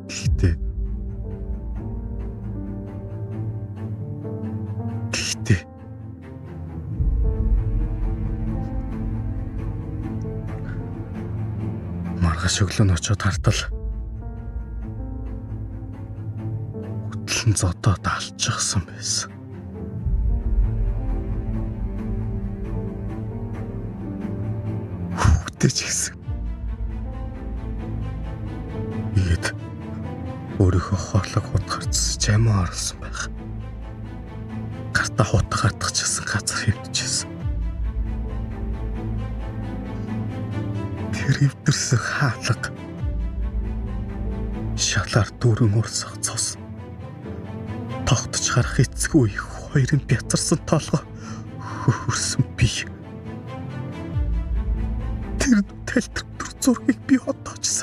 Гэхдээ Гэхдээ маргааш өглөө нь очиод хартал хөтлөн зодоод алчихсан байсан. Хүүхдээ ч гэсэн. Игээд өөрийнхөө хоолойг хутгаар цэс чамаа оруулсан байх. Гартаа хутга хатчихсан газар хэвтчихсэн. Тэр эвдэрсэн хаалга шалаар дүүрэн урсах цус тогтож харах эцгүй их хоёрын бяцарсан толгой хөхөрсөн би. Тэр талтар зургийг би одоо ч